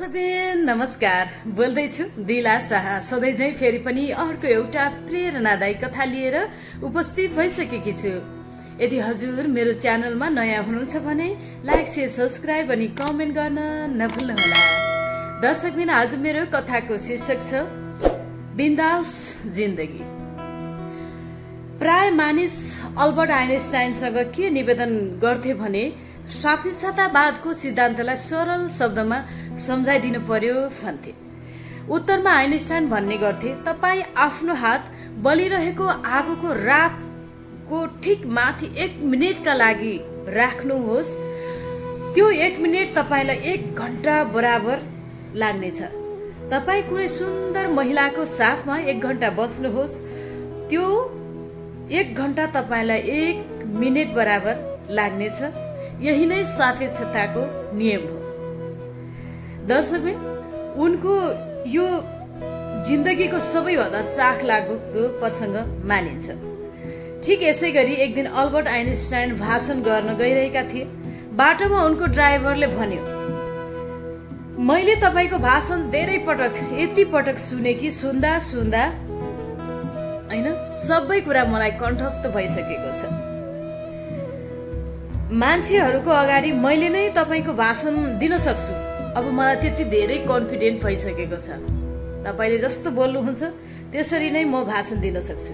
दर्शकबिन नमस्कार, बोल्दैछु दिला शाह। सधैँ झै फेरि पनि अर्को एउटा प्रेरणादायी कथा लिएर उपस्थित भइसकेकी छु। यदि हजुर मेरो च्यानलमा नयाँ हुनुहुन्छ भने लाइक शेयर सब्स्क्राइब अनि कमेन्ट गर्न नभुल्नुहोला। दर्शकबिन आज मेरो कथाको शीर्षक छ बिन्दास जिन्दगी। प्राय मानिस अल्बर्ट आइन्स्टाइनसँग के निवेदन गर्थे भने सापेक्षतावादको सिद्धान्तलाई सरल शब्दमा सम्झाइदिनु पर्यो भन्थे। उत्तरमा आइन्स्टाइन भन्ने गर्थे, तपाईँ आफ्नो हात बलिरहेको आगोको रापको ठिक माथि 1 मिनेटका लागि राख्नुहोस्। त्यो 1 मिनेट तपाईलाई 1 घण्टा बराबर लाग्नेछ। तपाईँ कुनै सुन्दर महिलाको साथमा 1 घण्टा बस्नुहोस्, त्यो 1 घण्टा तपाईलाई 1 मिनेट बराबर लाग्नेछ। यही नै सापेक्षताको नियम हो। दर्शकबिन उनको यो जिन्दगीको सबैभन्दा चाख लाग्दो प्रसंग मानिन्छ। ठिक यसै गरी एक दिन अल्बर्ट आइन्स्टाइन भाषण गर्न गइरहेका थिए। बाटोमा उनको ड्राइभरले भन्यो, मैले तपाईको भाषण धेरै पटक यति पटक सुने कि सुन्दा सुन्दा हैन सबै कुरा मलाई कण्ठस्थ भइसकेको छ। मान्छेहरूको अगाडि मैले नै तपाईको भाषण दिन सक्छु। अब मलाई त्यति धेरै कन्फिडेन्ट भइसकेको छ। तपाईले जस्तो बोल्नुहुन्छ त्यसरी नै म भाषण दिन सक्छु।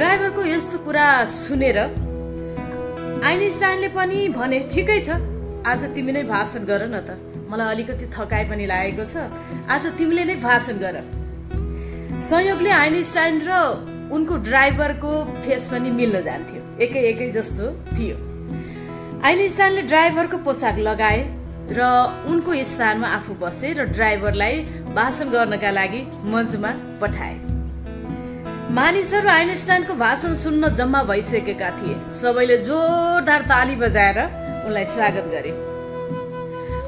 ड्राइभरको यस्तो कुरा सुनेर आइन्स्टाइनले पनि भने, ठिकै छ, आज तिमी नै भाषण गर न त। मलाई अलिकति थकाइ पनि लागेको छ, आज तिमीले नै भाषण गर। संयोगले आइन्स्टाइन र उनको ड्राइभरको फेस पनि मिल्न जान्थ्यो, एकै जस्तो थियो। आइन्स्टाइनले ड्राइभरको पोसाक लगाए र उनको स्थानमा आफू बसे र ड्राइभरलाई भाषण गर्नका लागि मञ्चमा पठाए। मानिसहरू आइन्स्टाइनको भाषण सुन्न जम्मा भइसकेका थिए। सबैले जोरदार ताली बजाएर उनलाई स्वागत गरे।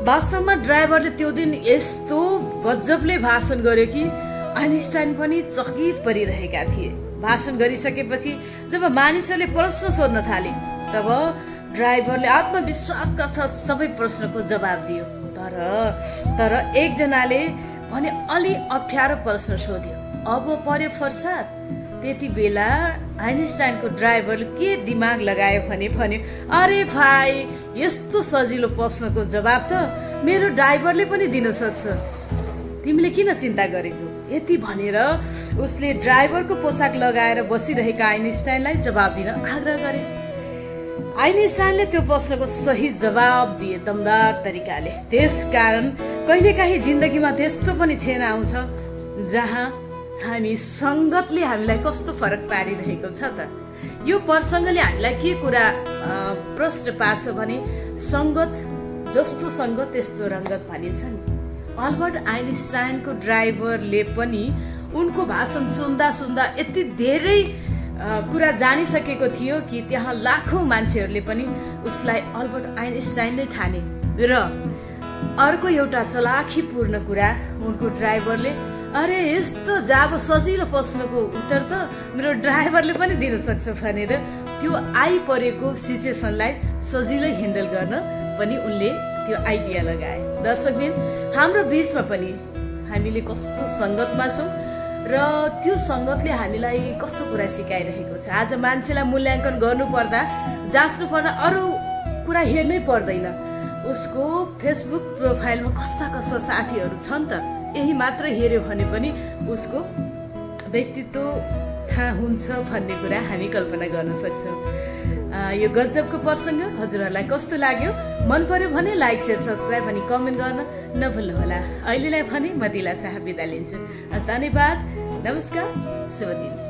वास्तवमा ड्राइभरले त्यो दिन यस्तो गजबले भाषण गर्यो कि आइन्स्टाइन पनि चकित परिरहेका थिए। भाषण गरिसकेपछि जब मानिसहरूले प्रश्न सोध्न थाले तब ड्राइभरले आत्मविश्वासका साथ सबै प्रश्नको जवाब दियो। तर एकजनाले भने अलि अप्ठ्यारो प्रश्न सोध्यो। अब पर्यो फर्साद। त्यति बेला आइन्स्टाइनको ड्राइभरले के दिमाग लगायो भने भन्यो, अरे भाइ, यस्तो सजिलो प्रश्नको जवाब त मेरो ड्राइभरले पनि दिन सक्छ, तिमीले किन चिन्ता गरेको? यति भनेर उसले ड्राइभरको पोसाक लगाएर बसिरहेका आइन्स्टाइनलाई जवाब दिन आग्रह गरे। आइन्स्टाइनले त्यो प्रश्नको सही जवाब दिए दमदार तरिकाले। त्यसकारण कहिलेकाहीँ जिन्दगीमा त्यस्तो पनि क्षण आउँछ जहाँ हामी संगतले हामीलाई कस्तो फरक पारिरहेको छ त। यो प्रसंगले हामीलाई के कुरा प्रश्न पार्छ भने, संगत जस्तो संगत त्यस्तो रंगत भनिन्छ नि। अल्बर्ट आइन्स्टाइनको ड्राइभरले पनि उनको भाषण सुन्दा सुन्दा यति धेरै कुरा जानिसकेको थियो कि त्यहाँ लाखौं मान्छेहरूले पनि उसलाई अल्बर्ट आइन्स्टाइन नै ठाने। र अर्को एउटा चलाखीपूर्ण कुरा, उनको ड्राइभरले, अरे यस्तो जाब सजिलो प्रश्नको उत्तर त मेरो ड्राइभरले पनि दिन सक्छ भनेर त्यो आइपरेको सिचुएसनलाई सजिलै ह्यान्डल गर्न पनि उनले त्यो आइडिया लगाए। दर्शकबिन हाम्रो बीचमा पनि हामीले कस्तो संगतमा छौं र त्यो संगतले हामीलाई कस्तो कुरा सिकाइरहेको छ। आज मान्छेलाई मूल्याङ्कन गर्नु पर्दा, जाँच्नु पर्दा अरू कुरा हेर्नै पर्दैन। उसको फेसबुक प्रोफाइलमा कस्ता कस्ता साथीहरू छन् त, यही मात्र हेर्यो भने पनि उसको व्यक्तित्व थाहा हुन्छ भन्ने कुरा हामी कल्पना गर्न सक्छौँ। यो गजबको प्रसंग हजुरहरूलाई कस्तो लाग्यो? मन पर्यो भने लाइक शेयर सब्स्क्राइब अनि कमेन्ट गर्न नभुल्नुहोला। अहिलेलाई भने म दिला शाह बिदा लिन्छु। धन्यवाद, नमस्कार, शुभ दिन।